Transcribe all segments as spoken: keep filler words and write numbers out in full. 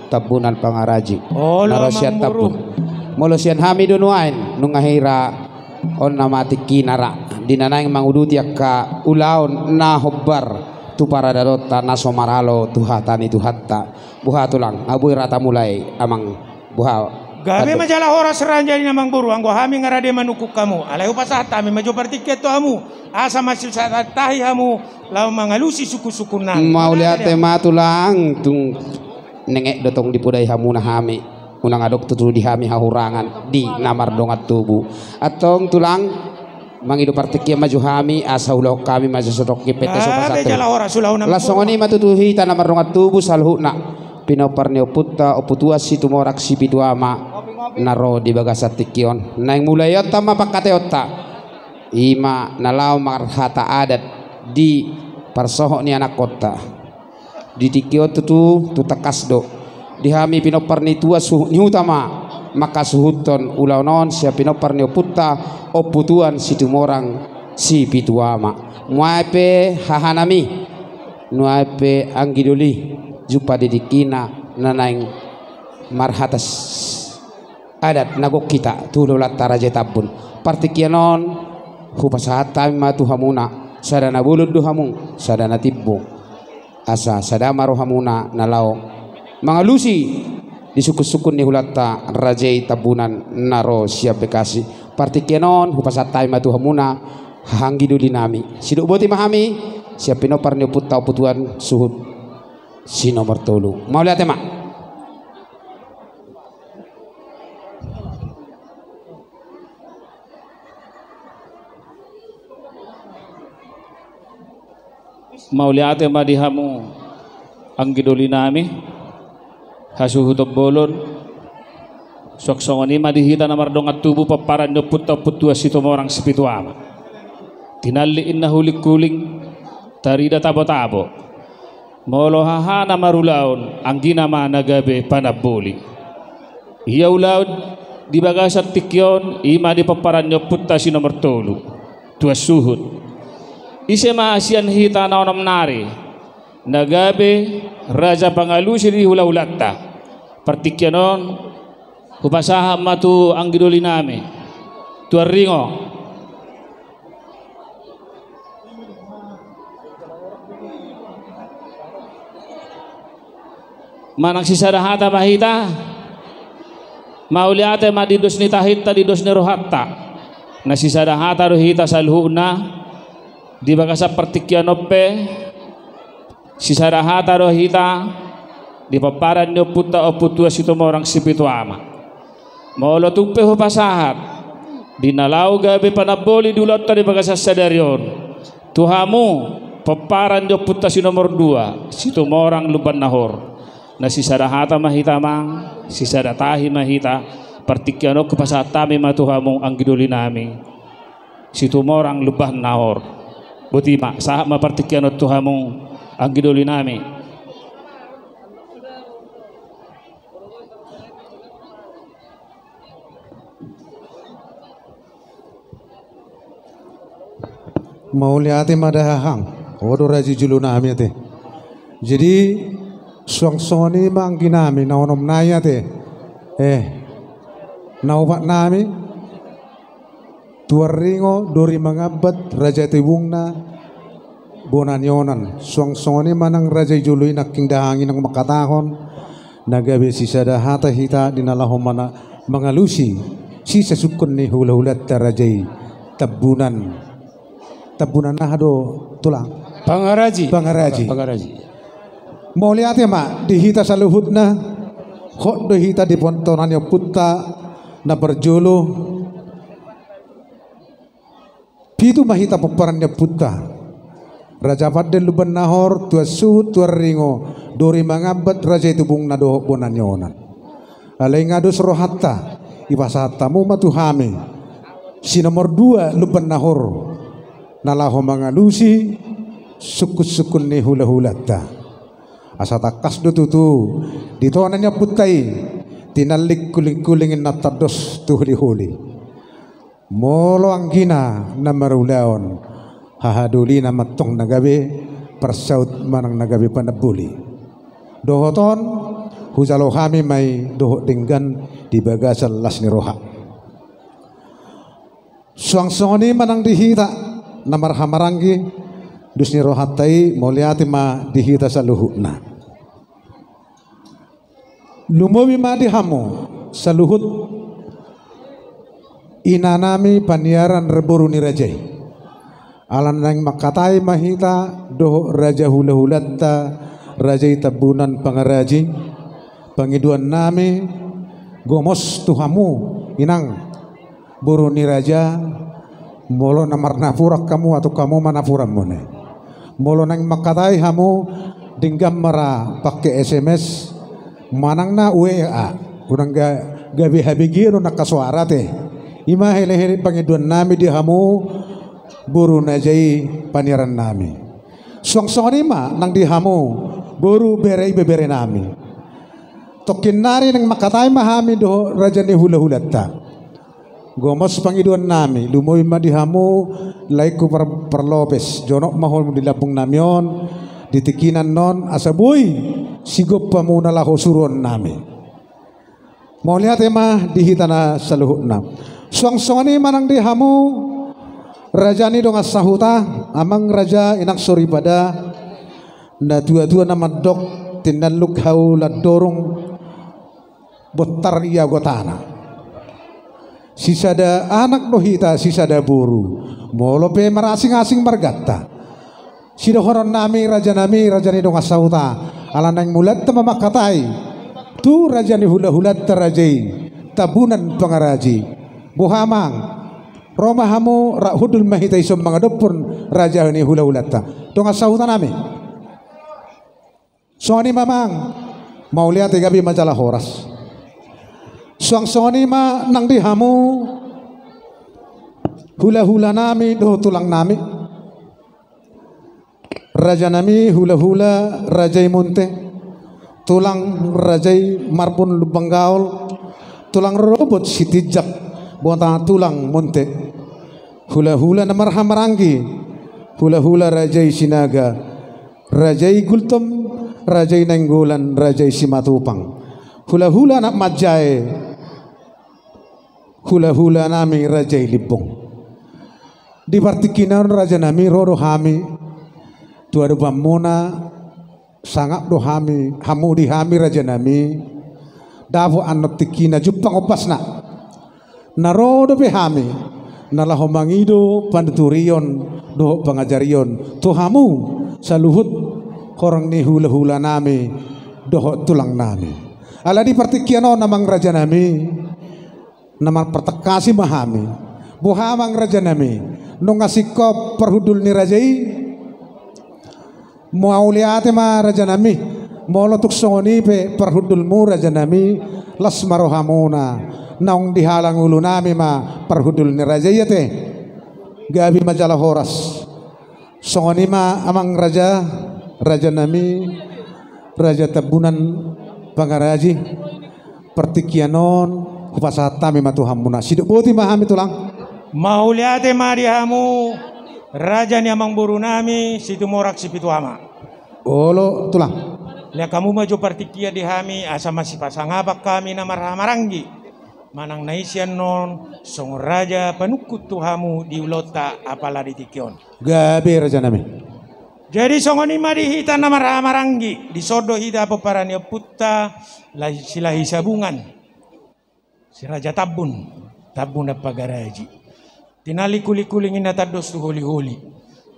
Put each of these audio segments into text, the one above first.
Tambunan Pangaraji. Olo, na ro sian Tambun. Molo sian hami do nuaeng, nunga hira on nama tingkina ra. Di na naeng manguduti angka ulaon na hombar tu paradatonta na so maralo tu hata ni Tuhanta. Boha tulang, nga boi ra tamulai amang, boha. Gabe ma jala horas raja ni amang boru, anggo hami nga rade manungkun hamu. Alai hupasahat hami ma jo partingkian tu hamu, asa masisadatahi hamu laho mangalusi sungkunsungkun nami. Mauliate ma tulang, tung nengek do tong dipodai hamuna hami. Unang adong tutu di hami hahurangan di na mardongan tubu. Antong tulang, mangido partingkian ma jo hami, asa ulahon hami ma jo sodok i pete so pasat. Las songon i ma tutu hita na mardongan tubu saluhutna. Pinompar ni ompunta, Ompu Tuan Situmorang Sipitu Ama, na ro di bagasan tingki on. Naeng mulai onta ma pangkataionta. I ma na laho marhata adat di parsohot ni anakkonta. Di tingki on tutu, tu tangkas do. Di hami pinompar ni tuan suhut ni huta ma manghasuhuthon ulaon on sian pinompar ni ompunta, Ompu Tuan Situmorang Sipitu Ama. Nuaeng pe hahanami, nuaeng pe anggi doli, jumpa di tingkina na naeng marhata s-, adat na gok hita tu hulahulanta Raja i Tambun. Partingkian on, hupasahat hami ma tu hamuna, sada na bolon do hamu, sada na timbo. Asa sada ma rohamuna na laho mangalusi di sungkunsungkun ni hulahulanta Raja i Tambunan na ro sian Bekasi. Partingkian on, hupasahat hami ma tu hamuna, haha anggi doli nami. Sidok boti ma hami sian pinompar ni ompunta, Ompu Tuan suhut si nomor tolu. Mauliate ma. Mauliate ma di hamu anggi doli nami, hasuhuton bolon. Suang songon i ma di hita na mardongan tubu, pomparan ni ompunta Ompu Tuan Situmorang Sipitu Ama. Tinallik inna hulingkuling, tarida tabotabo. Molo haha na marulaon, anggina ma na gabe panamboli. Ia ulaon di bagasan tingki on, i ma di pomparan ni ompunta si nomor tolu, tuan suhut. Ise ma sian hita na onom nari na gabe raja pangalusi di hulahulanta? Partingkian on, hupasahat ma tu anggi doli nami, Tuan Ringo. Manang sisada hata ma hita. Mauliate ma di dos ni tahinta, di dos ni rohanta. Na sisada hata do hita saluhutna di bagasan partingkian on pe. Sisada hata do hita di pomparan ni ompunta Ompu Tuan Situmorang Sipitu Ama. Molo tung pe hupasahat di na laho gabe panamboli di ulaonta di bagasan sadari on, tu hamu pomparan ni ompunta si nomor dua, Situmorang Lumban Nahor. Na sisada hata ma hita amang, sisada tahi ma hita. Partingkian on hupasahat hami ma tu hamu anggi doli nami, Situmorang Lumban Nahor. Boti ma, sahat ma partingkian on tu hamu anggi doli nami. Mauliate ma da hahang. O do raja i jolo nami ate. Jadi suang songon i ma anggi nami na onom nai ate. Eh, na opat nami, Tuan Ringo Dori Mangambat, Raja Tibungna Bona ni Onan. Suang songon i ma nang raja i jolo i nangkin dahahang i nang mangkatahon, na gabe sisada hata hita di na laho mana-, mangalusi sisada sungkun ni hulahulanta raja i Tambunan. Tambunan aha do tulang? Pangaraji. Pangaraji. Pangaraji. Mauliate ma di hita saluhutna, hot do hita di pontona ni ompunta na parjolo. Pitu ma hita pomparan ni ompunta. Raja Pande Lumban Nahor, Tuan Suhut, Tuan Ringo Dori Mangambat, Raja Tibungna dohot Bona ni Onan. Alai nga dos rohanta, ipasahat hamu ma tu hami si nomor dua Lumban Nahor, na laho mangalusi sungkunsungkun ni hulahulanta. Asa tangkas do tutu di tona ni ompunta i, tinallik kulingkuling inna tandos tu holiholi. Molo anggina na marulaon, haha dolina ma antong na gabe parsaut manang na gabe panamboli. Dohot on, Hujalo hami ma i dohot denggan di bagasan las ni roha. Suang songon i ma nang di hita na marhahamaranggi, dos ni rohanta i mauliate ma di hita saluhutna. Lumobi ma di hamu saluhut inanami paniaran boru ni raja i. Ala naeng mangkatai ma hita dohot raja hulahulanta, raja i Tambunan Pangaraji, pangidoannami gomos tu hamu inang boru ni raja, molo na marnapuran hamu atau hamu ma napuran muna. Molo naeng mangkatai hamu denggan ma ra pake S M S manang na W A, unang ga-, gabe habegeon do na angka soara te. I ma heleheleng pangidoannami di hamu boru na raja i paniarannami. Suang songon i ma nang di hamu boru bere ibeberenami. Tongkin nari naeng mangkatai ma hami dohot raja ni hulahulanta. Gomos pangidoannami, lumobi ma di hamu laengku par-, parlopes, jonok ma hamu di lambungnami on, di tingki on, asa boi sigompa muna laho suruonnami. Mauliate ma di hita na saluhutna. Suang songon i ma nang di hamu raja ni dongan sahuta, amang raja, inang soripada, natuatua na mandok, tinallik hau landorung, bontar ia gotana. Sisada anak do hita, sisada boru. Molo pe marasingasing marganta, sidohononnami rajanami, raja ni dongan sahuta, ala naeng mauliate ma mangkatai tu raja ni hulahulanta, raja i Tambunan Pangaraji. Boha amang, ro ma hamu rap hundul ma hita dison mangadophon raja ni hulahulanta, dongan sahutanami. Songon i ma amang, mauliate, gabe ma jala horas. Suang songon i ma nang di hamu hulahulanami dohot tulangnami, rajanami hulahula raja i Munte, tulang raja i Marbun Lumban Gaol, tulang rorobot Sitinjak, bonta tulang Munte, hulahula na marhahamaranggi, hulahula raja i Sinaga, raja i Gultom, raja i Nainggolan, raja i Simatupang, hulahula anak manjae, hulahulanami raja i Limbong. Di partingkian on rajanami, ro do hami tu adopanmuna, sangap do hami, hamu di hami rajanami, dapot annon tingkina jumpang ombasna. Na ro dope hami na laho mangido panuturion dohot pangajarion tu hamu saluhut horong ni hulahulanami dohot tulangnami. Ala di partingkian on amang rajanami, na marpartangkasi ma hami. Boha amang rajanami, nunga singkop parhundul ni raja i? Mauliate ma rajanami. Molo tung songon i pe parhundulmu rajanami, las ma rohamuna. Naung dihalang ulunami ma parhundul ni raja i ate. Gabe ma jala horas. Songon i ma amang raja, rajanami, raja Tambunan Pangaraji. Partingkian on hupasahat hami ma tu hamuna. Sidok boti ma hami tulang. Mauliate ma di hamu raja ni amangborunami Situmorang Sipitu Ama. Olo tulang. Lean hamu ma jo partingkian di hami asa masipasangapan hami na marhahamaranggi manang na ise annon songon raja panungkun tu hamu di ulaonta apala di tingki on. Gabe rajanami. Jadi songon i ma di hita na marhahamaranggi, dison do hita pomparan ni ompunta Lahi-, Silahi Sabungan, Si Raja Tambun, Tambun Ampagaraji. Tinallik hulinghuling i na tandos tu holiholi.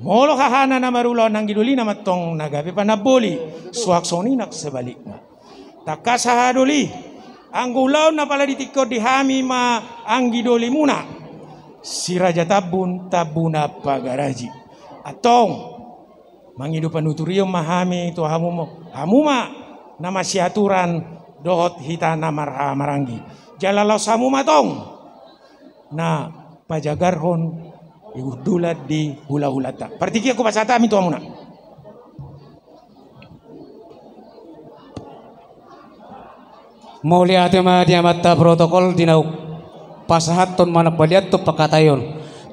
Molo hahana na marulaon anggidolina ma antong na gabe panamboli, suang songon i nang sebalikna. Tangkas haha doli, anggo ulaon na pala di tingki on di hami ma anggidolimuna, Si Raja Tambun, Tambun Ampagaraji. Antong, mangido panuturion ma hami tu hamu, hamu ma na masiaturan dohot hita na marhahamaranggi. Jala laos hamu ma tong na pajagarhon di hundulan di hulahulanta. Partingkian hupasahat hami tu hamuna. Mauliate ma di amanta protokol di na pasahathon manang paliathon pangkataion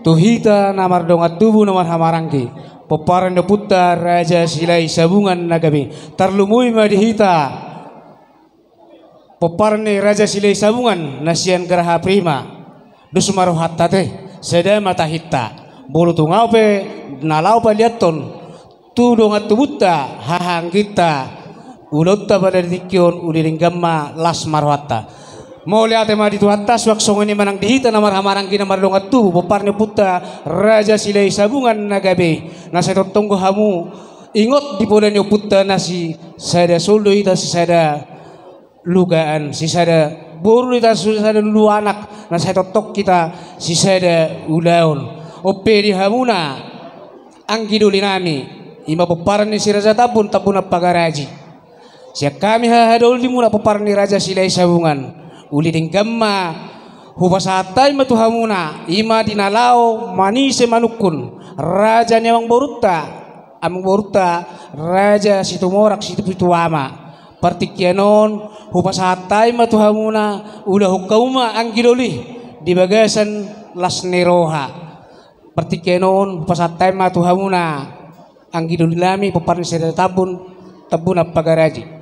tu hita na mardongan tubu na marhahamaranggi, pomparan ni ompunta Raja Silahi Sabungan na gabe. Tarlumobi ma di hita Pompar ni Raja Silahi Sabungan na sian Geraha Prima. Dos ma rohanta ate, sada ma tahinta. Molo tung ahu pe na laho paliathon tu dongan tubunta, haha angginta, ulaonta pada di tingki on uli denggan ma, las ma rohanta. Mauliate ma di Tuhanta. Suang songon i ma nang di hita na marhahamaranggi na mardongan tubu, pompar ni ompunta Raja Silahi Sabungan na gabe, na sai tongtong do hamu ingot di poda ni ompunta na sisada solu do hita, sisada lugaan, sisada boru do hita, sisada lulu anak, na sai tongtong hita sisada ulaon. On pe di hamuna anggi doli nami, i ma pomparan ni si Raja Tambun, Tambunan Pangaraji. Sian hami haha dolimuna, pomparan ni Raja Silahi Sabungan, uli denggan ma hupasahat hami ma tu hamuna, i ma di na laho manise manungkun raja ni amangborunta, amangborunta Raja Situmorang Sipitu Ama. Partingkian on hupasahat hami ma tu hamuna, ulahon hamu ma anggi doli di bagasan las ni roha. Partingkian on hupasahat hami ma tu hamuna anggi doli nami, pomparan ni si Raja Tambun, Tambunan Pangaraji.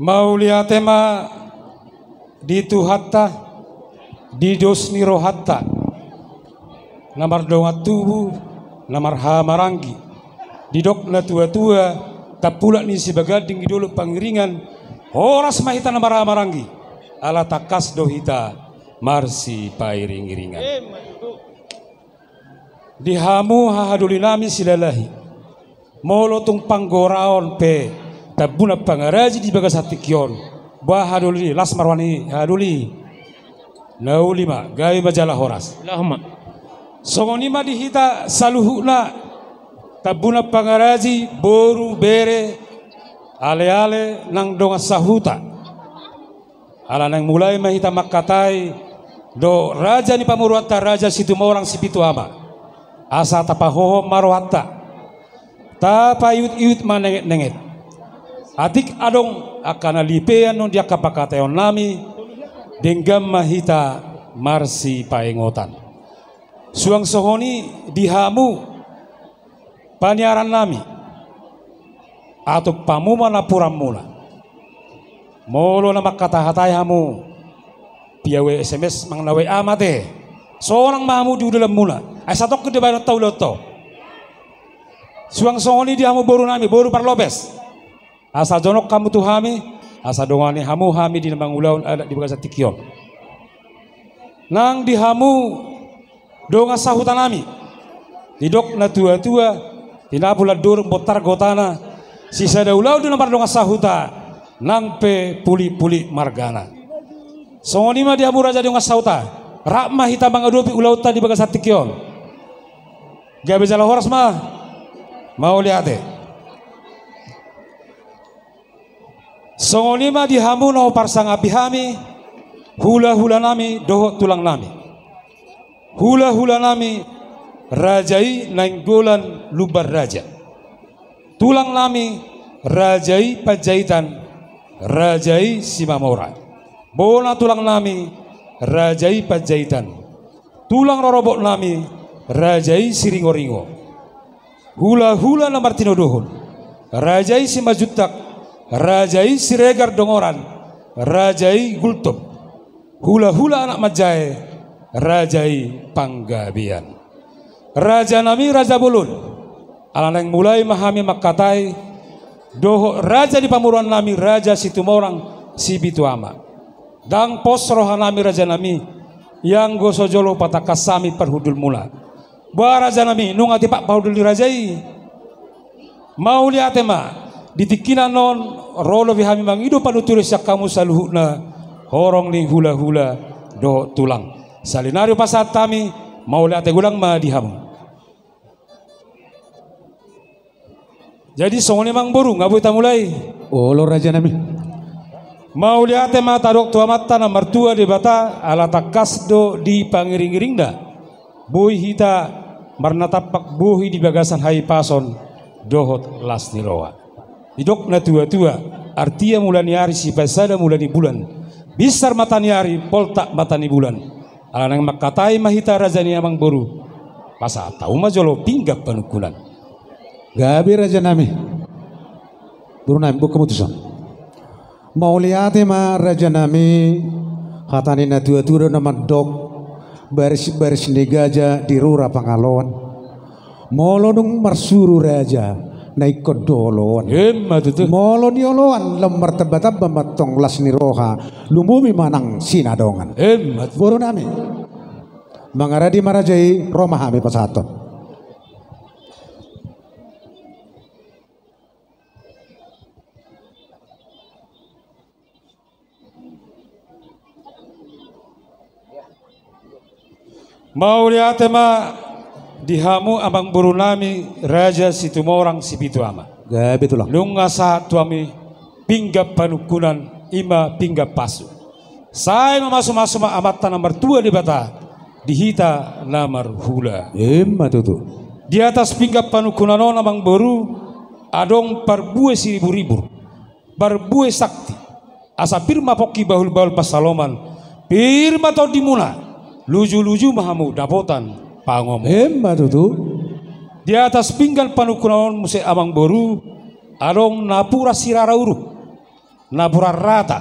Mauliate ma di Tuhanta, di dos ni rohanta, na mardongan tubu, na marhahamaranggi. Didok na tuatua, tampulak ni sibaganding di dolok pangiringan, horas ma hita na marhahamaranggi, ala tangkas do hita marsipairingiringan. Di hamu haha doli nami Silalahi, molo tung panggoraon pe Tambunan Pangaraji di bagasan tingki on, boha haha doli, las ma roha ni haha doli. Na uli ma, gabe ma jala horas. Allahumma. Songon i ma di hita saluhutna, Tambunan Pangaraji, boru, bere, aleale nang dongan sahuta. Ala naeng mulai ma hita mangkatai dohot raja ni pamoruonta Raja Situmorang Sipitu Ama, asa tapahohom ma rohanta, tapaiutihut ma nengetnenget. Atik adong angka na lipean on di angka pangkataion nami, denggan ma hita marsipaingotan. Suang songon i di hamu paniaran nami, atop hamu ma napuran muna. Molo na mangkatahatai hamu, piawe S M S manang na W A ma ate, sonang ma hamu di ulaon muna, ai satongkin do baenonta ulaonta. Suang songon i di hamu boru nami, boru parlopes, asa jonok hamu tu hami, asa dongani hamu hami di na mangulahon adat di bagasan tingki on. Nang di hamu dongan sahuta nami, didok na tuatua, tinapu landorung bontar gotana, sisada ulaon do na mardongan sahuta, nang pe pulikpulik margana. Songon i ma di hamu raja dongan sahuta, rap ma hita mangadopi ulaonta di bagasan tingki on. Gabe jala horas ma. Mauliate. Songon i ma di hamu na huparsangapi hami, hulahula nami dohot tulang nami. Hulahula nami, raja i Nainggolan Lumban Raja. Tulang nami, raja i Panjaitan, raja i Simamora. Bona tulang nami, raja i Panjaitan. Tulang rorobot nami, raja i Siringoringo. Hulahula na martinodohon, raja i Simanjuntak, raja i Siregar Dongoran, raja i Gultom. Hulahula anak manjae, raja i Panggabean. Raja nami, raja bolon, ala naeng mulai ma hami mangkatai dohot raja ni pamoruon nami Raja Situmorang Sipitu Ama. Ndang pos roha nami raja nami, ianggo so jolo patangkas hami parhundul muna. Boha raja nami, nunga tipak parhundul ni raja i. Mauliate ma, di tingki na on ro dope hami mangido panuturion sian hamu saluhutna, horong ni hulahula dohot tulang. Saonari hupasahat hami, mauliate godang ma di hamu. Jadi songon i ma amang boru, nga boi tamulai? Olo raja nami. Mauliate ma tadok tu Amanta na martua Debata, ala tangkas do di pangiringiringna boi hita marnatampak bohi di bagasan hahipason dohot las ni roha. Didok na tuatua, artia mula ni ari sipaisada mula ni bulan, Binsar mata ni ari, poltak mata ni bulan. Ala naeng mangkatai ma hita raja ni amangboru, pasahat hamu ma jolo pinggan panungkunan. Gabe rajanami. Borunami, buka ma tuson. Mauliate ma rajanami. Hata ni natuatua do na mandok: Barisbaris ni gaja di rura pangaloan. Molo dung marsuru raja, na ingkon do oloan. Emma tutu. Molo nioloan, lam martambatamba ma antong las ni roha, lumobi ma nang sinadongan. Emma tutu. Borunami, mangaradi ma raja i, ro ma hami pasahathon. Mauliate ma di hamu amangborunami Raja Situmorang Sipitu Ama. Gabe tulang. Nunga sahat tu hami pinggan panungkunan, i ma pinggan pasu. Sai mamasumasu ma Amanta na martua Debata di hita na marhula. Emma tutu. Di atas pinggan panungkunan on, amangboru, adong parbue siriburribur, parbue sakti, asa pir ma pongki bahulbahul pansalongan, pir ma tondimuna, lujuluju ma hamu dapotan pangomoan. Emma tutu. Di atas pinggan panungkunan on muse, amangboru, adong napuran sirara uruk, napuran rata,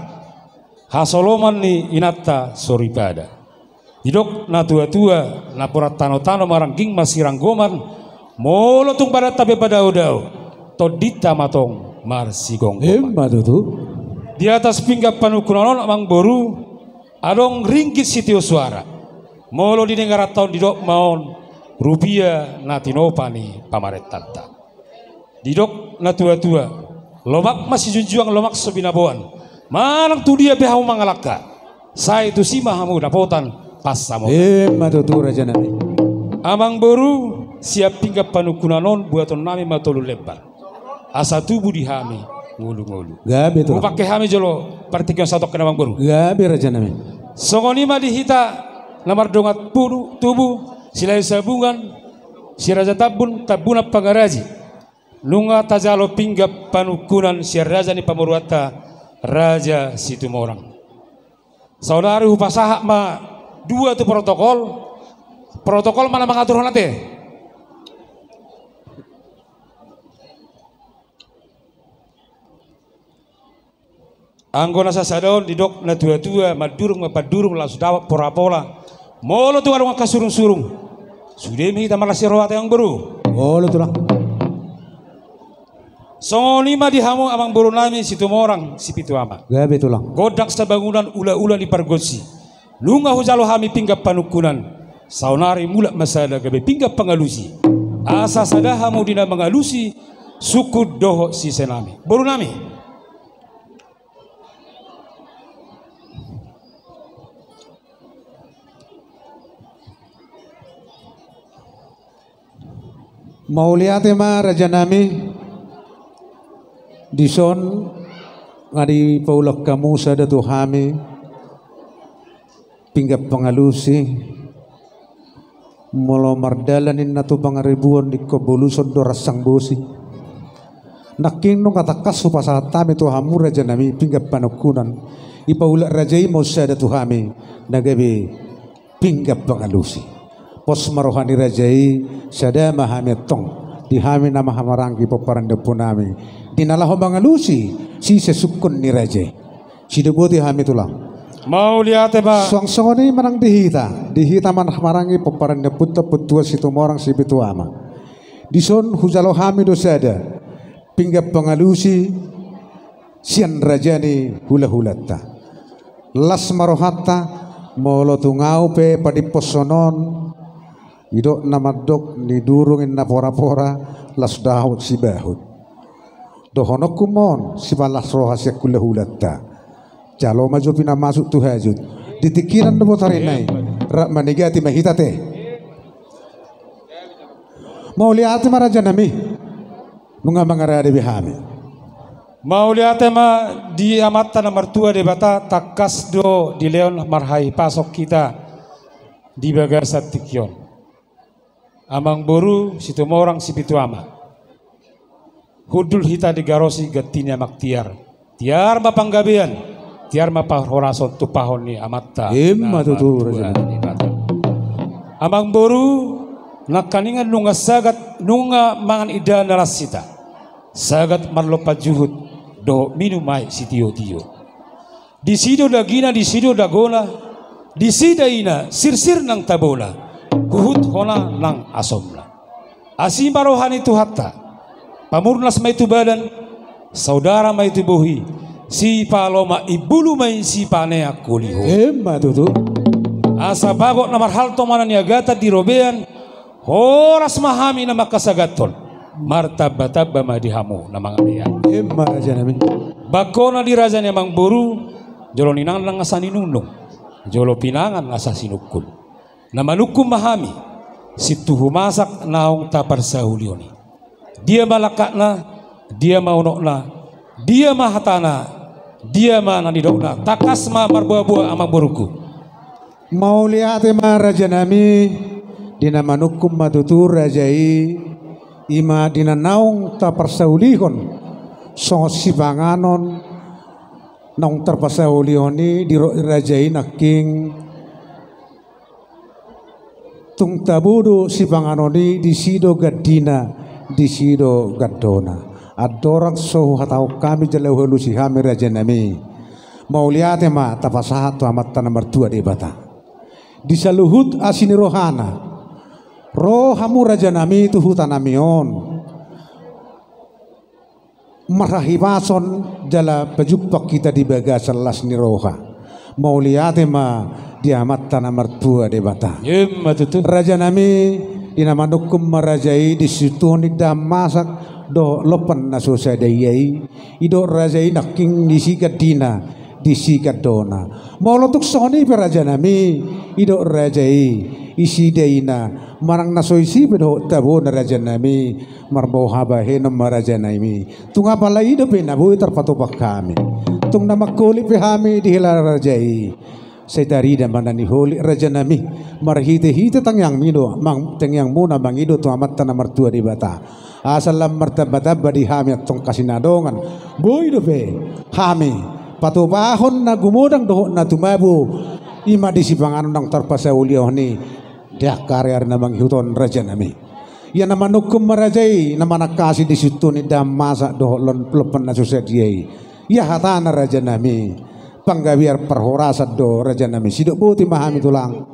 hasoloman ni inanta soripada. Didok natuatua, napuran tanotano marangging masiranggoman, molo tung badanta pe padaodao, tondinta ma tong marsigomgoman. Emma tutu. Di atas pinggan panungkunan on, amangboru, adong ringgit sitio suara. Molo di ingaran ta on didok ma on, rupia na tinopa ni pamarentanta. Didok natuatua, lomak ma sijunjuang, lomak so binaboan. Manang tudia pe hamu mangalangka, sai tusi ma hamu dapotan pansamotan. Emma tutu, rajanami. Amangboru, sian pinggan panungkunan on buatonnami ma tolu lembar, asa tubu di hami ngolungolu. Gabe tulang. Hupangke hami jolo partingkian satongkin, amangboru. Gabe, rajanami. Songon i ma di hita na mardongan tubu, Silahisabungan, Si Raja Tambun, Tambunan Pangaraji. Nunga tajalo pinggan panungkunan sian raja ni pamoruonta, Raja Situmorang. Saonari hupasahat ma dua tu protokol. Protokol ma na mangaturhon, ate. Anggo na sasada on, didok natuatua, mandurung ma pandurung, laos dapot porapola. Molo tung adong angka surungsurung, sude ma hita marlas ni roha, ate, amangboru. Olo, tulang. Songon i ma di hamu amangborunami Situmorang Sipitu Ama. Gabe, tulang. Gondang sabangunan, ulaula ni pargonsi. Nunga hujalo hami pinggan panungkunan, saonari mulak ma sada gabe pinggan pangalusi, asa sada hamu di na mangalusi sungkun dohot sisenami. Borunami. Mauliate ma, rajanami. Dison nga dipaulak hamu sada tu hami pinggan pangalusi. Molo mardalan ninna tu Pangaribuan, ingkon boluson do ransang bosi. Nangkin nunga tangkas hupasahat hami tu hamu, rajanami, pinggan panungkunan. Dipaulak raja i ma sada tu hami na gabe pinggan pangalusi. Pos ma roha ni raja i, sada ma hami antong di hami na marhahamaranggi pomparan ni ompunami, di na laho mangalusi sise sungkun ni raja i. Sidoboti hami, tulang. Mauliate ma. Suang songon i ma nang di hita, di hita na marhahamaranggi pomparan ni ompunta Ompu Tuan Situmorang Sipitu Ama. Dison hujalo hami do sada pinggan pangalusi sian raja ni hulahulanta. Las ma rohanta, molo tung ahu pe padipposhon on, didok na mandok, nidurung inna porapora, las dapot sibahut. Dohononku ma on, sipalas roha sian hulahulanta. Jalo ma jo pinamasuk tu hajut. Di tingki na do botari nai, rap manigati ma hita, ate. Mauliate ma, rajanami. Nunga mangarade be hami. Mauliate ma di Amanta na martua Debata, tangkas do dilehon marhahipason hita di bagasan tingki on. Amangboru Situmorang Sipitu Ama. Hundul hita di garosi, ganti ni amang tiar. Tiar ma panggabean. Tiar ma parhorason tumpahon ni Amanta. Ima tutu, na martua Debata. Amangboru, nangkiningan nunga sagat, nunga mangan indahan na las hita. Sagat marlompan juhut dohot minum aek sitiotio. Disi do dagina, disi do dagona, disi daina, sirsir nang tabona, huhut hona nang asomna. Asi ma roha ni Tuhanta, pamurnas ma i tu badan, saudara ma i tu bohi, sipaloma imbulu ma i sipaneang holiholi. Ima tutu. Asa bagot na marhalto ma na niagatan di robean, horas ma hami na mangkasagathon, martambatamba ma di hamu na mangalehon. Ima rajanami. Bangkona di raja ni amangboru, jolo ninangnang asa ninungnung, jolo pinangan asa sinungkun. Na manungkun ma hami, sintuhu masak naung taparsaulihon i. Dia ma langkatna, dia ma unokna, dia ma hatana, dia ma na nidokna, tangkas ma marboaboa amangborungku. Mauliate ma rajanami, di na manungkun ma tutu raja i, ima di na naung taparsaulihon, songon sipanganon, naung taparsaulihon i di ro-, raja i nangkin. Tung tabo do sipanganon i, disi do gandina, disi do gandona. Andorang so huhatahon hami jala hualusi hami rajanami. Mauliate ma tapasahat tu Amanta na martua Debata. Di saluhut asi ni rohana. Ro hamu rajanami tu hutanami on. Marhahipason jala pajumpang hita di bagasan las ni roha. Mauliate ma di Amanta na martua Debata. Ima tutu. Rajanami, di na manungkun ma raja i di sintuhu ni indahan masak dohot lompan na so sada ia i. Didok raja i nangkin disi gandina, disi gandona. Molo tung songon i pe rajanami, didok raja i, disi daina, manang na so disi pe dohot tabona rajanami. Marboha bahenon ma rajanami. Tung apala i dope na boi tarpatupa hami. Tung na mangholit pe hami di hela raja i. Sai tarida ma na niholit rajanami. Marhitehite tangiangmi do, mang-, tangiangmuna mangido tu Amanta na martua Debata. Asa lam martambatamba di hami antong hasinadongan. Boi dope hami patupahon na gumodang dohot na tumabo. Ima di sipanganon naung tarpasaulion i. Di angka ariari na mangihut on rajanami. Ia na manungkun ma raja i, na manangkasi di sintuhu ni indahan masak dohot lom-, lompan na so sadia i. Ia hatana rajanami, panggabean parhorasan do rajanami, sidok boti ma hami tulang.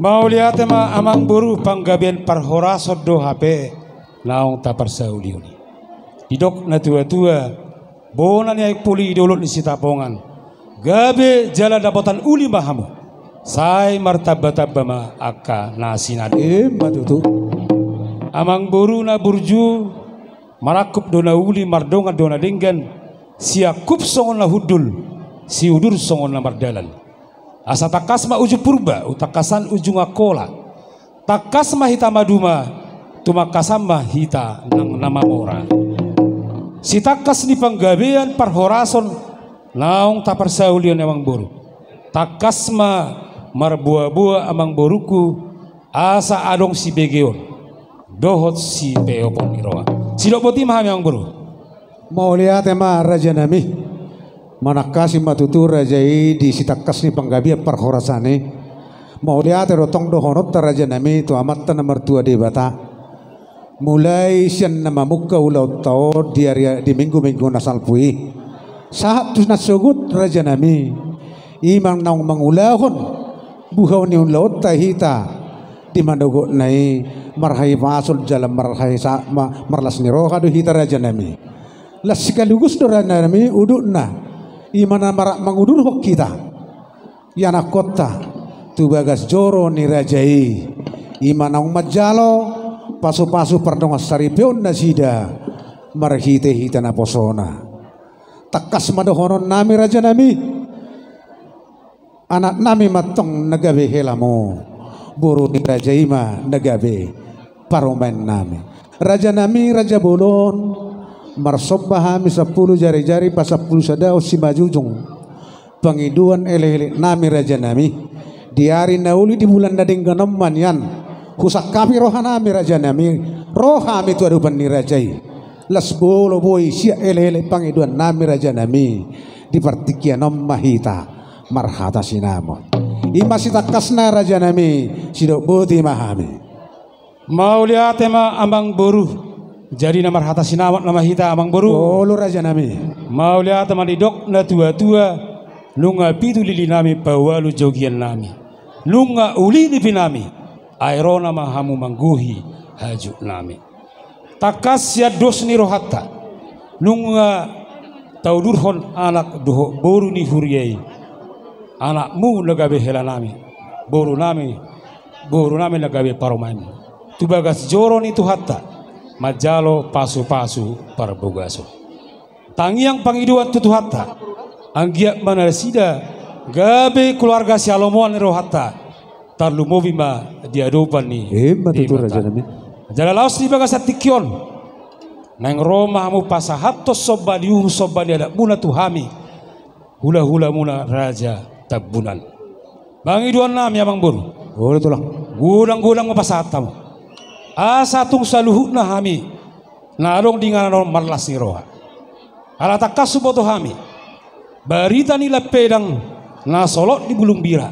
Mauliate ma amangboru, panggabean parhorasan do hape naung taparsaulihon i. Didok na tuatua, bona ni aek puli di dolok ni Sitapongan. Gabe jala dapotan uli ma hamu. Sai martambatamba ma angka na sinadongan. Ima tutu. Amangboru na burju, marangkup do na uli, mardongan do na denggan, siangkup songon na hundul, siudur songon na mardalan. Asa tangkas ma ujung Purba, umtangkasan ujung Angkola. Tangkas ma hita maduma, tumangkasan ma hita nang na mamora. Sitangkas ni panggabean parhorason naung taparsaulihon i amangboru. Tangkas ma marboaboa amangborungku, asa adong sibegeon dohot sipeopon ni roha. Sidok boti ma hami amangboru. Mauliate ma rajanami. Manangkasi ma tutu raja i di sitangkas ni panggabean parhorasan i. Mauliate do tong dohononta rajanami tu Amanta na martua Debata. Mulai sian na mamungka ulaonta on di ari, di minggu-minggu na salpu i. Sahat tu na sogot rajanami. Ima naung mangulahon buhau ni ulaonta hita. Di manogotna i marhahipason jala marhahisa-, ma-, marlas ni roha do hita rajanami. Las sekaligus do rajanami udutna. Ima na marhak mangudurhon hita. Ianakkonta tu bagas joro ni raja i. Ima naung manjalo pasupasu pardongan saripeon nasida marhitehite naposona. Tangkas ma dohononnami rajanami. Anaknami ma antong na gabe helamu. Boru ni raja i ma na gabe parumaennami. Rajanami raja bolon. Marsomba hami sampulu jarijari pasampulu sadaon simanjujung. Pangidoan elekeleknami rajanami. Di ari na uli di bulan na denggan on ma nian. Husangkapi rohanami rajanami. Ro hami tu adopan ni raja i. Las molo boi sian elekelek pangidoannami rajanami. Di partingkian on ma hita marhata sinamot. I ma sitangkasna, rajanami, sidok boti ma hami. Mauliate ma, amang boru. Jadi na marhata sinamot nama hita, amang boru. Olo, rajanami. Mauliate ma, didok natuatua: Nunga pitu lilinami, paualu jogiannami. Nunga uli nipinami, ai ro nama hamu manggohi hajutnami. Tangkas sian dos ni rohanta, nunga taudurhon anak dohot boru ni huria i, anakmu na gabe helanami, borunami, borunami na gabe parumaenmu, tu bagas joro ni Tuhanta manjalo pasupasu parbagason. Tangiang pangidoan tu Tuhanta, anggiat ma nasida gabe keluarga sialomoan ni rohanta, tarlumobi ma di adopan ni Debata. Ima tutu, rajanami. Jala laos di bagasan tingki on, naeng ro ma hamu pasahathon somba ni uhum somba ni adatmuna tu hami, hulahulamuna Raja Tambunan. Pangidoannami, amang boru. Olo, tulang. Godanggodang ma pasahat hamu, asa tung saluhutna hami na adong di inganan on marlas ni roha. Ala tangkas huboto hami barita ni lampedang na solot di bulung bira,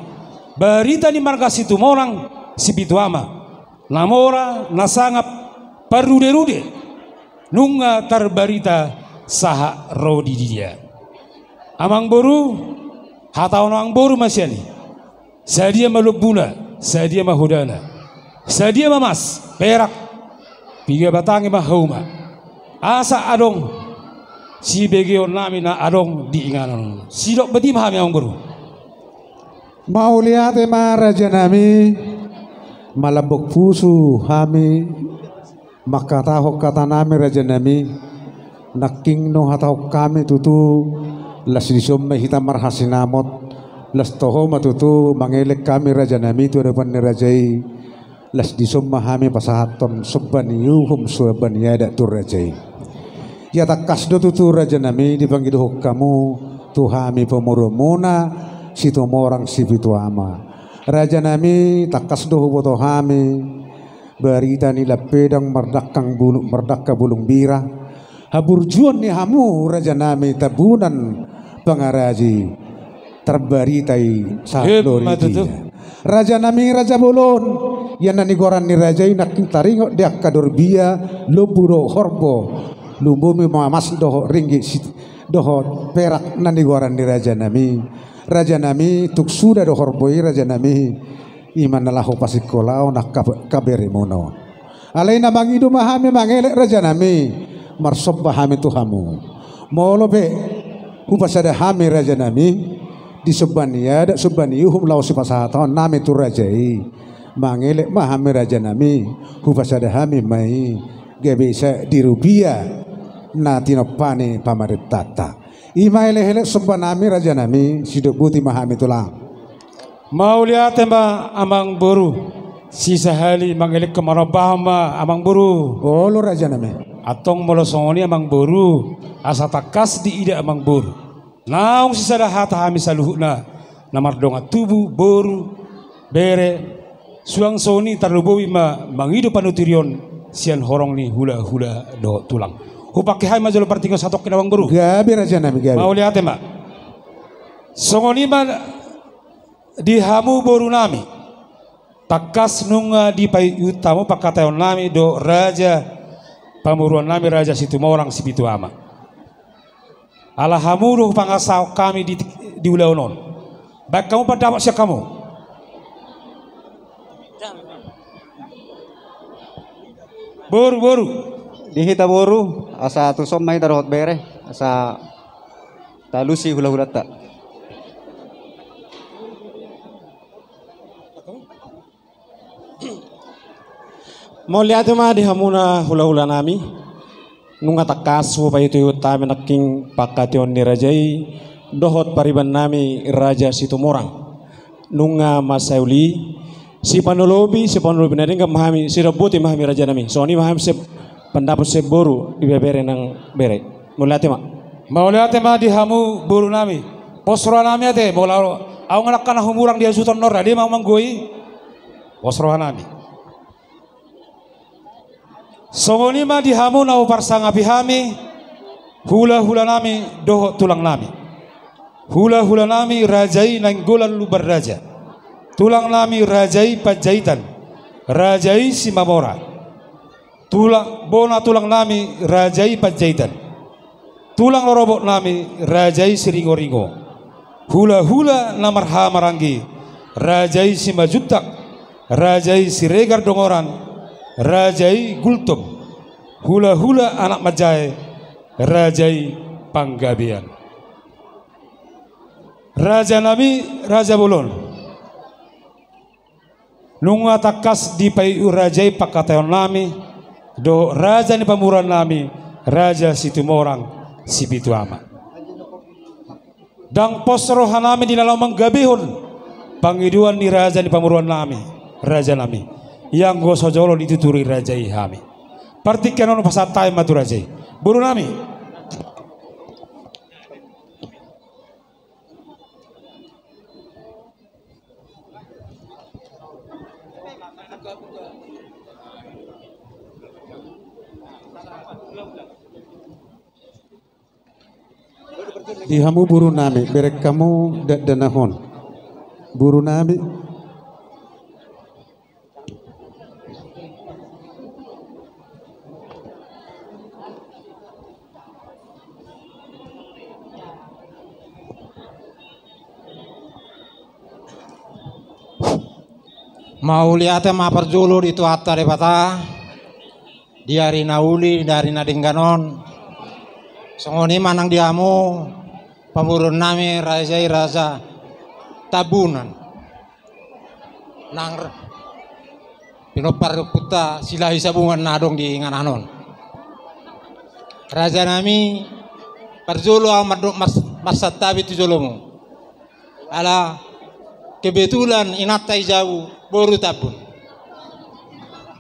barita ni marga Situmorang Sipitu Ama, na mora na sangap parruderude, nunga tarbarita sahat ro di dia. Amang boru, hatahon amang boru ma sian i: Sadia ma lombuna, sadia ma hodana, sadia ma mas, perak, piga batang i ma hauma, asa adong sibegeonnami na adong di inganan on. Sidok boti ma hami, amang boru. Mauliate ma, rajanami. Malambok pusu hami mangkatahon hatanami, rajanami. Nangkin do hatahon hami tutu, laos dison ma hita marhasinamot. Laos toho ma tutu mangelek hami, rajanami, tu adopan ni raja i. Laos dison ma hami pasahathon somba ni uhum somba ni adat tu raja i. Ia tangkas do tutu, rajanami, dipangidohon hamu tu hami pamoruonmuna Situmorang Sipitu Ama. Rajanami, tangkas do huboto hami barita ni lampedang mardangka bulung, mardangka bulung bira, haburjuon ni hamu, rajanami, Tambunan Pangaraji, tarbarita i sahat ro di dia. Rajanami, raja bolon, ia na nigoaran ni raja i nangkin taringot di angka dorbia, lombu dohot horbo, lumobi ma mas dohot ringgit sit-, dohot perak na nigoaran ni rajanami. Rajanami, tung suda do horbo i, rajanami. I ma na laho pasingkolahon angka pe-, kaberemuna on. Alai na mangido ma hami mangelek, rajanami, marsomba hami tu hamu. Molo pe hupasada hami, rajanami, di somba ni adat, somba ni uhum laos sipasahatonnami tu raja i, mangelek ma hami, rajanami, hupasada hami ma i gabe sa di rupia na tinompa ni pamarentanta. I ma elekelek sombanami, rajanami, sidok boti ma hami, tulang. Mauliate ma, amang boru. Sisahali mangelek, marombahon ma, amang boru. Olo, rajanami. Antong molo songon i, amang boru, asa tangkas diida, amang boru, naung sisada hata hami saluhutna na mardongan tubu, boru, bere, suang songon i tarlumobi ma mangido panuturion sian horong ni hulahula dohot tulang. Hupangke hami ma jolo partingkian satongkin, amang boru. Gabe, rajanami, gabe. Mauliate ma. Songon i ma di hamu, borunami. Tangkas nunga dipaihut hamu pangkataionami dohot raja pamoruonnami, Raja Situmorang Sipitu Ama. Ala hamu do hupangasahon hami di, di ulaon on. Baen hamu pandapot sian hamu. Boru, boru. Di hita boru, asa tuson ma hita dohot bere, asa talusi hulahulanta. Mauliate ma di hamuna hulahulanami. Nunga tangkas hupaihutihut hami nangkin pangkataion ni raja i dohot paribannami Raja Situmorang. Nunga mansai uli, sipanolobi, sipanolobi na denggan ma hami, sidok boti ma hami, rajanami. Songon i ma hami sian pandapot sian boru, di bebere nang bere. Mauliate ma. Mauliate ma di hamu, borunami. Pos rohanami ate, molo ahu nangkin na humurang di hasuhuton on, rade ma ahu manggohi. Pos rohanami. Songon i ma di hamu na huparsangapi hami, hulahulanami dohot tulangnami. Hula-hula nami raja i Nainggolan Lumban Raja. Tulang nami raja i Panjaitan, raja i Simamora. Tulang, bona tulang nami raja i Panjaitan. Tulang rorobot nami raja i Siringo-ringo. Hula-hula na marhaha maranggi, raja i Simanjuntak, raja i Siregar Dongoran, raja i Gultom. Hula-hula anak manjae, raja i Panggabean. Raja nami, raja bolon. Nunga tangkas dipaiu raja i pangkataion nami dohot raja ni pamoruon nami, raja Situmorang Sipitu Ama. Ndang pos roha nami di na laho manggabehon pangidoan ni raja ni pamoruon nami, raja nami, ianggo so jolo dituturi raja i hami. Partingkian on hupasahat hami ma tu raja i. Boru nami. Di hamu boru nami, bereng hamu dakdanak on. Boru nami. Mauliate ma parjolo di Tuhanta Debata, di ari na uli, di ari na denggan on. Songon i ma nang di hamu pamoruon nami, raja i raja Tambunan. Nang r-, pinompar ni ompunta Silahisabungan na adong di inganan on. Raja nami, parjolo ahu mardo-, mars-, marsantabi tu jolomu. Ala kebetulan inanta i jabu boru Tambun.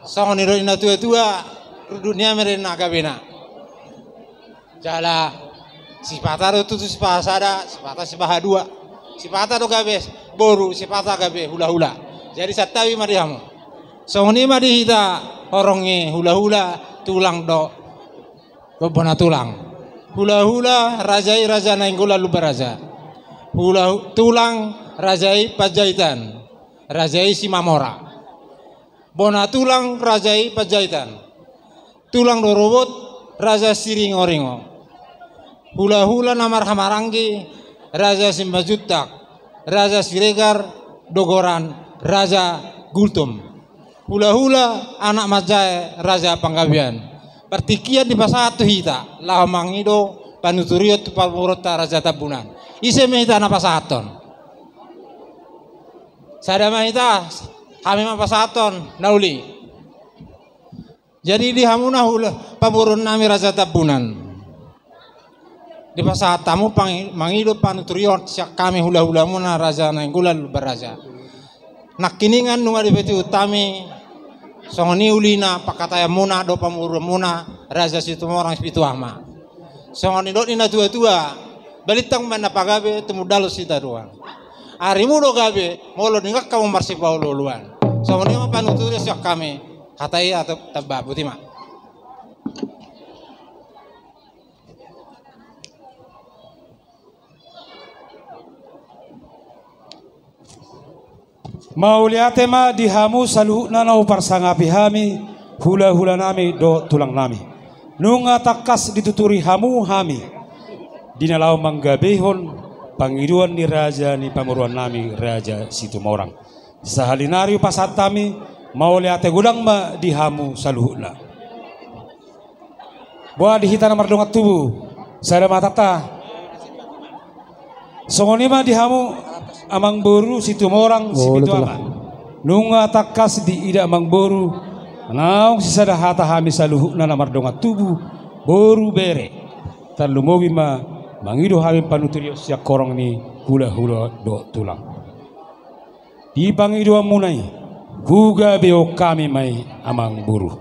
Songon nidok ni na tua-tua, rundut ni ameren na gabena. Jala sipata do tutu sipahasada, sipata sipahadua, sipata do gabe boru, sipata gabe hula-hula. Jadi santabi ma di hamu. Songon i ma di hita horong ni hula-hula, tulang dohot bona tulang. Hula-hula raja i raja Nainggolan Lumban Raja. Hula-, tulang raja i Panjaitan, raja i Simamora. Bona tulang raja i Panjaitan. Tulang rorobot raja Siringo-ringo. Hula-hula na marhaha maranggi raja Simanjuntak, raja Siregar Dongoran, raja Gultom. Hula-hula anak manjae raja Panggabean. Partingkian dipasahat tu hita laho mangido panuturion tu pamoruonta raja Tambunan. Ise ma hita na pasahathon? Sada ma hita, hami ma pasahathon na uli. Jadi di hamu na hula pamoruon nami raja Tambunan, dipasahat hamu pangi-, mangido panuturion sian hami hula-hulamuna raja Nainggolan Lumban Raja. Nangkiningan nunga dipatihut hami songon i ulina pangkataionmuna dohot pamoruonmuna raja Situmorang Sipitu Ama. Songon nidok ni na tua-tua, balintang ma na pagabe, tumundalhon sitadoan. Arimu do gabe molo denggan hamu marsipaolo-oloan. Songon i ma panuturion sian hami. Hata i atau tamba, boti ma. Mauliate ma di hamu saluhutna na huparsangapi hami, hula-hula nami dohot tulang nami. Nunga tangkas dituturi hamu hami di na laho manggabehon pangidoan ni raja ni pamoruon nami, raja Situmorang. Sahali nari hupasahat hami mauliate godang ma di hamu saluhutna. Boha di hita na mardongan tubu, sada ma hatanta. Songon i ma di hamu amang boru Situmorang Sipitu Ama. Nunga tangkas diida amang boru, naung sisada hata hami saluhutna na mardongan tubu, boru, bere. Tarlumobi ma mangido hami panuturion sian horong ni hula-hula dohot tulang. Di pangidoanmuna i hugabehon hami ma i amang boru.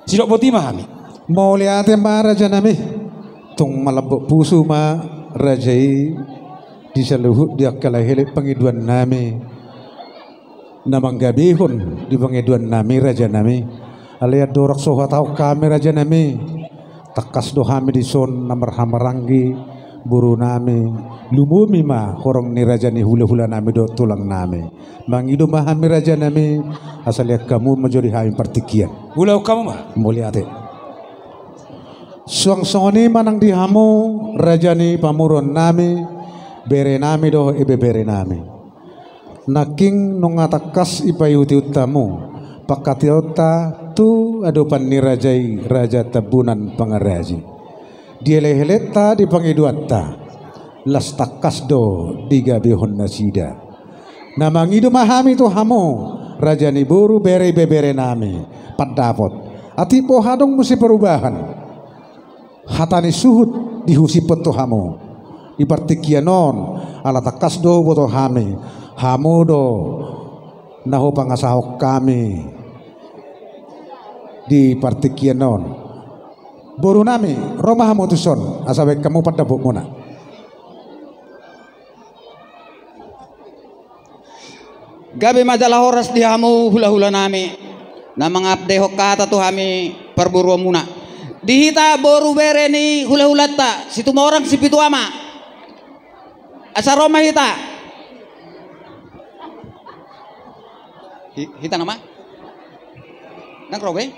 Sidok boti ma hami. Mauliate ma raja nami. Tung malambok pusu ma raja i di saluhut di angka laehelek pangidoan nami na manggabehon di pangidoan nami raja nami. Alai andorang so huhatahon hami raja nami, tangkas do hami dison na marhamaranggi Boru nami, lumobi ma horong ni raja ni hula-hula nami dohot tulang nami. Mangido ma hami raja nami, asa lean hamu ma jo di hami partingkian. Ulaon hamu ma. Mauliate. Suang songon i ma nang di hamu raja ni pamoruon nami, bere nami dohot ibebere nami. Nangkin nunga tangkas dipaihut-ihut hamu pangkataionta tu adopan ni raja i, raja Tambunan Pangaraji. Dielek-elekta, dipangidoanta, las tangkas do digabehon nasida. Na mangido ma hami tu hamu, raja ni boru, bere, ibebere nami, pandapot. Atik boha adong muse perubahan hata ni suhut dihusipon tu hamu di partingkian on, ala tangkas do huboto hami, hamu do na hupangasahon hami di partingkian on. Boru nami, ro ma hamu tuson, asa baen hamu pandapotmuna. Gabe ma jala horas di hamu hula-hula nami, na mangapehon hata tu hami parboruonmuna. Di hita boru bere ni hula-hulanta, Situmorang Sipitu Ama. Asa ro ma hita. Hi-, hita nama? Nang ro be?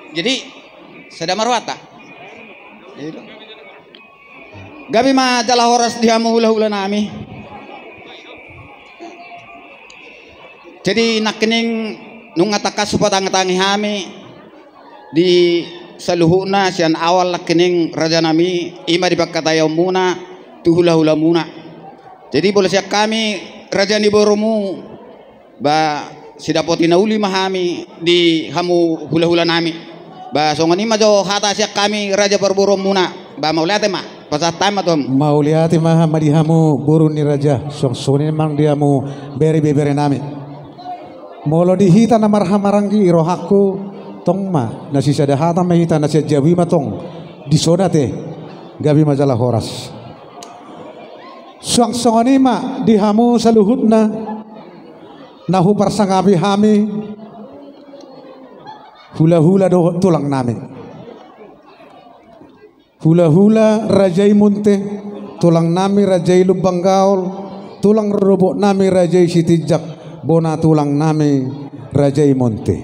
Jadi, sada ma rohanta. Iya do. Gabe ma jala horas di hamu hula-hula nami. Jadi nangkining nunga tangkas hupatangihon hami di saluhutna sian awal nangkining raja nami, i ma di pangkataionmuna tu hula-hulamuna. Jadi molo sian hami raja ni borumu, ba sidapoti na uli ma hami di hamu hula-hula nami. Ba songon i ma jo hata sian hami raja parboruonmuna. Ba mauliate ma, pasahat hami ma tu hamu. Mauliate ma hami di hamu boru ni raja, suang songon i ma nang di hamu bere, ibebere nami. Molo di hita na marhahamaranggi, di rohangku tong ma na sisada hata ma hita, na sian jabu i ma tong, dison ate. Gabe ma jala horas. Suang songon i ma di hamu saluhutna na huparsangapi hami, hula-hula dohot tulang nami. Hula-hula raja i Munte, tulang nami raja i Lumban Gaol, tulang rorobot nami raja i Sitinjak, bona tulang nami raja i Munte.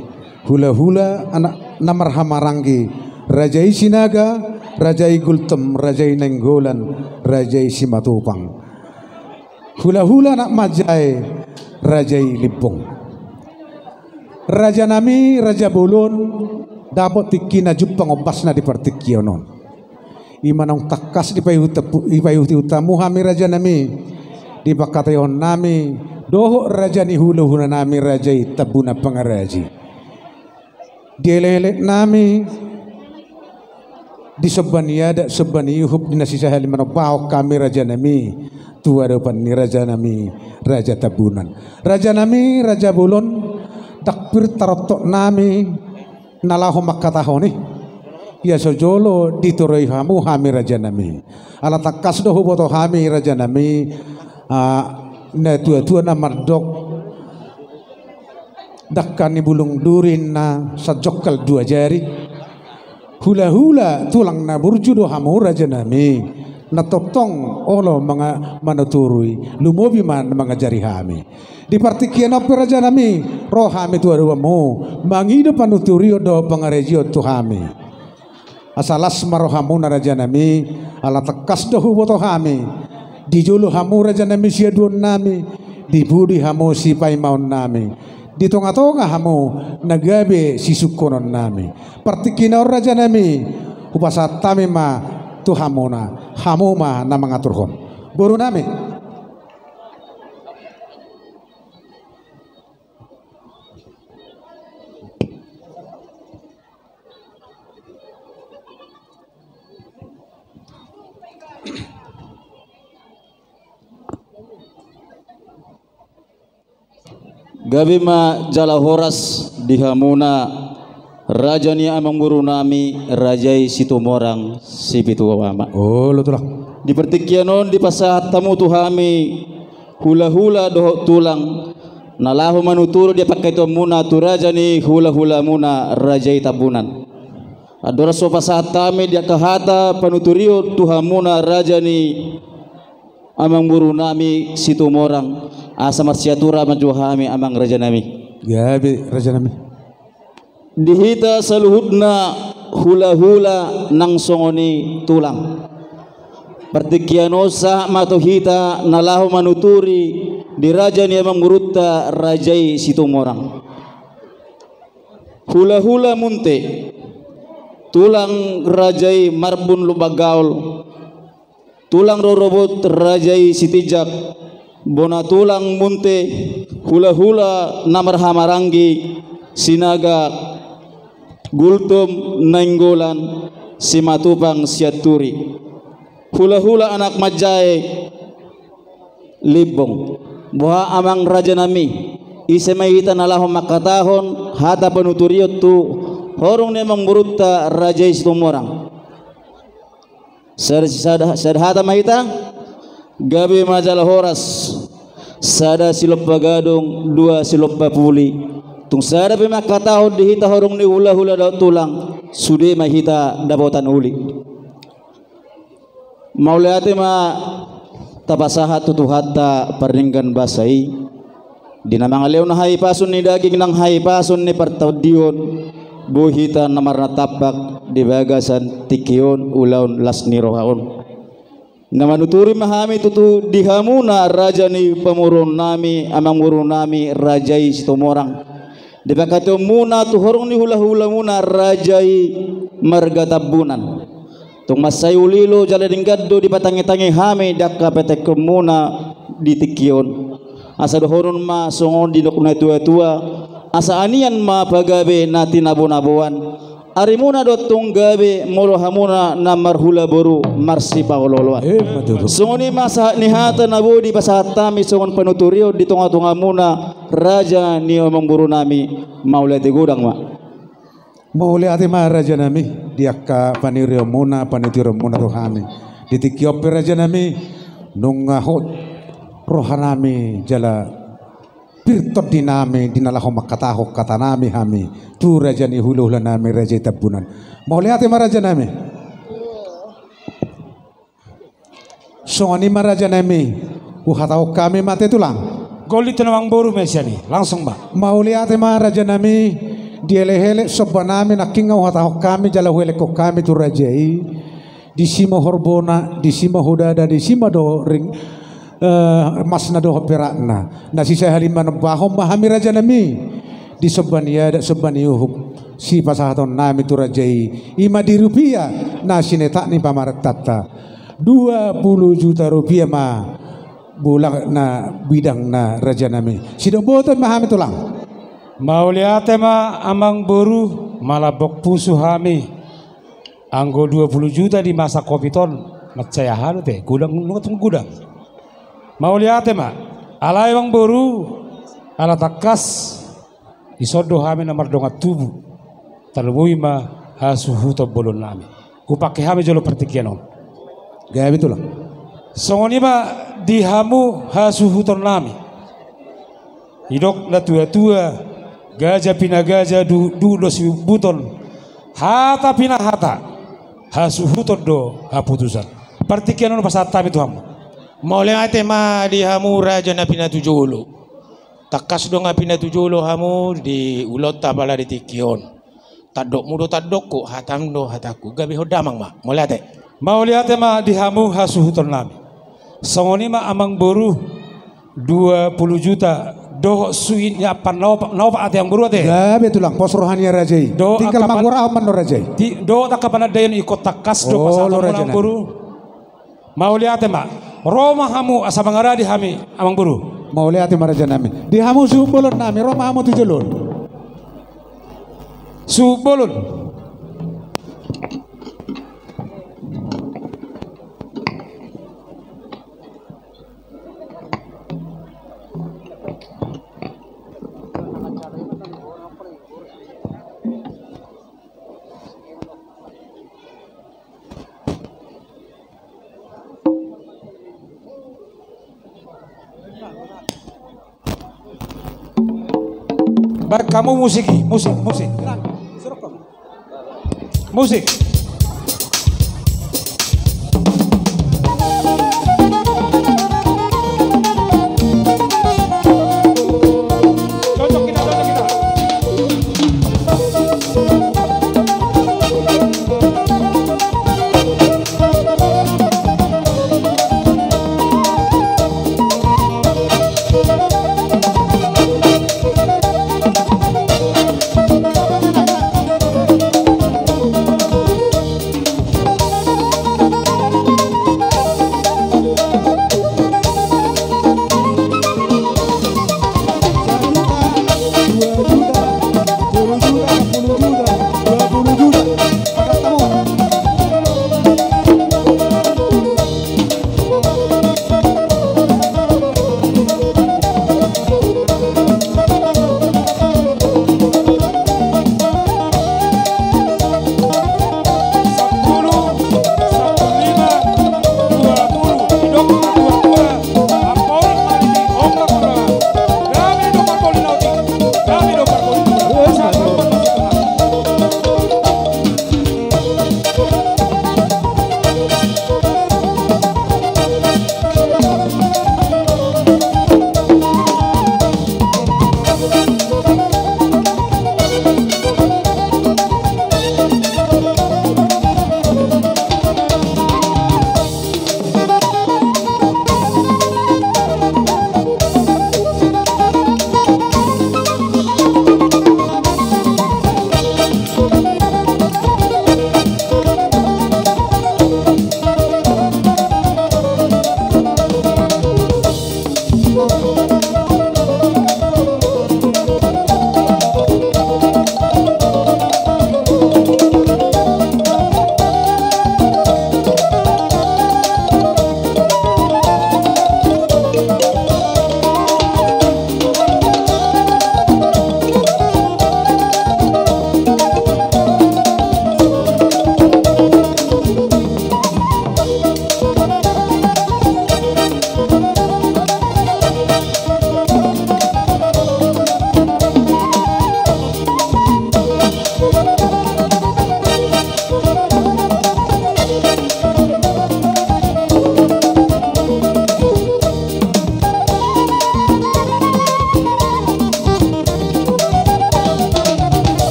Hula-hula anak na marhahamaranggi, raja i Sinaga, raja i Gultom, raja i Nainggolan, raja i Simatupang. Hula-hula anak manjae, raja i Limbong. Raja nami, raja bolon, dapot tingki na jumpang ombasna di partingkian on. I ma naung tangkas dipaihut-, dipaihut-ihut hamu hami raja nami, di pangkataion nami dohot raja ni hula-hula nami, raja i Tambunan Pangaraji. Dielek-elek nami, disomba ni adat, somba ni uhum, di na sisahali manombahon hami raja nami tu adopan ni raja nami, raja Tambunan. Raja nami, raja bolon, ndang pir tarontok nami na laho mangkatahon i. Ia so jolo ditoroi hamu hami raja nami. Ala tangkas do huboto hami raja nami, ah, na tua-tua na mandok, dangka ni bulung duri na sanjongkal dua jari. Hula-hula tulang na burju do hamu raja nami. Na tongtong olo manga-, manuturi, lumobi ma na mangajari hami. Di partingkian on pe raja nami, ro hami tu adopanmu, mangido panuturion dohot pangarajoon tu hami. Asa las ma rohamuna raja nami, ala tangkas do huboto hami. Di jolo hamu raja nami siaduon nami, di pudi hamu sipaimaon nami. Di tonga-tonga hamu na gabe sisungkunon nami. Partingkian on raja nami, hupasahat hami ma tu hamuna, hamu ma na mangaturhon. Boru nami. Gabe ma jala horas di hamuna raja ni amangboru nami, raja i Situmorang Sipitu Ama. Olo tulang. Di partingkian on dipasahat hamu tu hami hula-hula dohot tulang na laho manuturi di pangkataionmuna tu raja ni hula-hulamuna, raja i Tambunan. Andorang so pasahat hami di angka hata panuturion tu hamuna raja ni amangboru nami Situmorang, asa marsiatura ma jo hami amang raja nami. Gabe raja nami. Di hita saluhutna hulahula nang songon i tulang. Partingkian on sahat ma tu hita na laho manuturi di raja ni amangborunta raja i Situmorang. Hulahula Munte, tulang raja i Marbun Lumban Gaol, tulang rorobot raja i Sitinjak, bona tulang Munte, hulahula na marhahamaranggi, Sinaga, Gultom, Nainggolan, Simatupang, Sianturi. Hulahula anak manjae, Limbong. Boha amang raja nami, ise ma hita na laho mangkatahon hata panuturion tu horong ni amangborunta raja i Situmorang? Sada, sada, sada hata ma hita. Gabe ma jala horas. Sada silompa gadong, dua silompa puli. Tung sada pe mangkatahon di hita horong ni hulahula dohot tulang, sude ma hita dapotan uli. Mauliate ma tapasahat tu Tuhanta pardenggan basa i. Di na mangalehon hahipason ni daging nang hahipason ni partondion, boi hita na marnatampak di bagasan tingki on ulaon las ni roha on. Na manuturi ma hami tutu di hamuna raja ni pamoruon nami, amangboru nami, raja i Situmorang. Di pangkataionmuna tu horong ni hulahulamuna raja i marga Tambunan. Tung mansai ulilo jala denggan do dipatangitangi hami di angka patenghonmuna di tingki on. Asa dohonon ma songon didok natuatua, asa anian ma pagabe na tinabonaboan. Arimuna do tong gabe molo hamuna na marhula boru marsipaolooloan. Ima tutu. Songon i ma sahat ni hata na boi dipasahat hami songon panuturion di tongatongamuna raja ni amangboru nami. Mauliate godang ma. Mauliate ma raja nami di angka panuturion muna, panuturion muna tu hami. Di tingki on pe raja nami, nunga hot roha nami jala pir tondi nami di na laho mangkatahon hata nami hami tu raja ni hulahula nami raja i Tambunan. Mauliate ma raja nami. Songon i ma raja nami, huhatahon hami ma ate tulang. Gollit tu na amangboru ma sian i, langsung ma. Mauliate ma raja nami, dielek-elek somba nami nangkin nga huhatahon hami jala huelekhon hami tu raja i. Disi ma horbona, disi ma hudada, disi ma dohot ring, eh, emasna dohot perakna. Na sisahali manombahon ma hami raja nami. Di somba ni adat, somba ni uhum, sipasahaton nami tu raja i. Ima di rupia na sinetak ni pamarentanta. Dua pulu juta rupia ma bolangna bidangna raja nami. Sidok botoon ma hami tulang. Mauliate ma amangboru, malambok pusu hami. Anggo dua pulu juta di masa covid on, mansai aha do ate, godang, nunga tung godang. Mauliate ma, alai amangboru, ala tangkas, dison do hami na mardongan tubu, tarlumobi ma hasuhuton bolon nami. Hupangke hami jolo partingkian on. Gabe tulang. Songon i ma di hamu hasuhuton nami. Didok natuatua, gaja pinagaja, duhut do siumbuton, hata pinahata, hasuhuton do haputusan. Partingkian on pasahat hami tu hamu. Mauliate ma di hamu raja na pinatujolo. Tangkas do nga pinatujolo hamu di ulaonta apala di tingki on. Tandokmu do tandokku, hatam do hatangku, gabe ho damang ma. Mauliate. Mauliate ma di hamu hasuhuton nami. Songon i ma amangboru, dua pulu juta dohot suhi ni ampan na opat, na opat ate amangboru ate. Gabe tulang, pos roha ni raja i. Tinggal manggorahon ma annon raja i. Dohot angka panandaion ingkon tangkas do pasahaton amangboru. Mauliate ma. Ro ma hamu asa mangaradi hami amangboru. Mauliate ma raja nami. Di hamu suhut bolon nami, ro ma hamu tu jolo on. Suhut bolon. Baen hamu musik i, musik, musik. Musik. Cocok kita, cocok kita.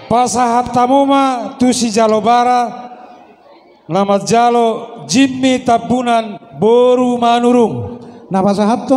Pasahat hamu ma tu sijalo bara na manjalo Jimmy Tambunan boru Manurung. Na pasahathon